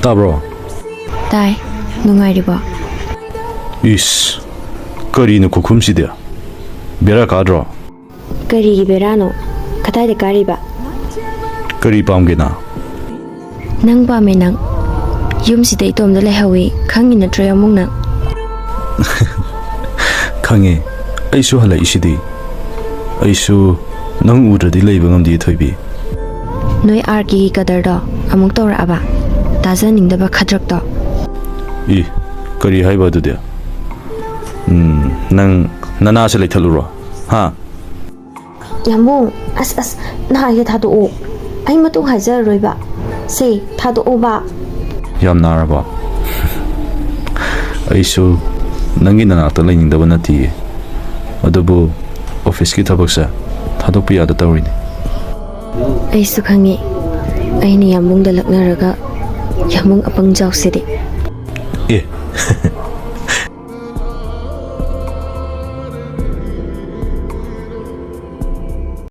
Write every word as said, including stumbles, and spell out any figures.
ꯇꯥꯕ꯭ꯔꯣ? ꯇꯥꯏ꯫ ꯅꯨꯡꯉꯥꯏꯔꯤꯕꯣ? ꯏꯁ, ꯀꯔꯤꯅꯣ ꯈꯨꯈꯨꯝꯁꯤꯗꯤ? ꯕꯦꯔꯥ ꯀꯥꯗ꯭ꯔꯣ? ꯀꯔꯤꯒꯤ ꯕꯦꯔꯥꯅꯣ? ꯀꯗꯥꯏꯗ ꯀꯥꯔꯤꯕ? ꯀꯔꯤ ꯄꯥꯝꯒꯦ ꯅꯪ? ꯅꯪ ꯄꯥꯝꯃꯦ ꯅꯪ꯫ ꯌꯨꯝꯁꯤꯗ ꯏꯇꯣꯝꯗ ꯂꯩꯍꯧꯋꯤ, ꯈꯪꯉꯤ ꯅꯠꯇ꯭ꯔꯣ ꯌꯥꯝꯕꯨꯡ ꯅꯪ? ꯈꯪꯉꯦ, ꯑꯩꯁꯨ ꯍꯜꯂꯛꯏꯁꯤꯗꯤ꯫ ꯑꯩꯁꯨ ꯅꯪ ꯎꯗ꯭ꯔꯗꯤ ꯂꯩꯕ ꯉꯝꯗꯦ ꯊꯣꯏꯕꯤ꯫ ꯅꯣꯏ ꯑꯥꯔ ꯀꯦꯒꯤ ꯀꯗꯔꯗꯣ ꯑꯃꯨꯛ ꯇꯧꯔꯛꯑꯕ? ꯇꯥꯖꯅꯤꯡꯗꯕ ꯈꯗ꯭ꯔꯛꯇꯣ꯫ ꯏ, ꯀꯔꯤ ꯍꯥꯏꯕ ꯑꯗꯨꯗꯤ? ꯎꯝ, ꯅꯪ ꯅꯅꯥꯁꯦ ꯂꯩꯊꯠꯂꯨꯔꯣ, ꯍꯥ? ꯌꯥꯝꯕꯨꯡ, ꯑꯁ, ꯑꯁ, ꯅꯍꯥꯏꯁꯦ ꯊꯥꯗꯣꯛꯑꯣ꯫ ꯑꯩ ꯃꯇꯨꯡ ꯍꯥꯏꯖꯔꯔꯣꯏꯕ꯫ ꯁꯦ, ꯊꯥꯗꯣꯛꯑꯣꯕ꯫ ꯌꯥꯝ ꯅꯥꯔꯕꯣ? ꯑꯩꯁꯨ ꯅꯪꯒꯤ ꯅꯅꯥꯛꯇ ꯂꯩꯅꯤꯡꯗꯕ ꯅꯠꯇꯤꯌꯦ꯫ ꯑꯗꯨꯕꯨ ꯑꯣꯐꯤꯁꯀꯤ ꯊꯕꯛꯁꯦ ꯊꯥꯗꯣꯛꯄ ꯌꯥꯗ ꯇꯧꯔꯤꯅꯤ꯫ ꯑꯩꯁꯨ ꯈꯪꯉꯤ꯫ ꯑꯩꯅ ꯌꯥꯝꯕꯨꯡꯗ ꯂꯛꯅꯔꯒ ꯌꯥꯝꯕꯨꯡ ꯑꯄꯪ ꯖꯥꯎꯁꯤꯗꯤ꯫ ꯑꯦ,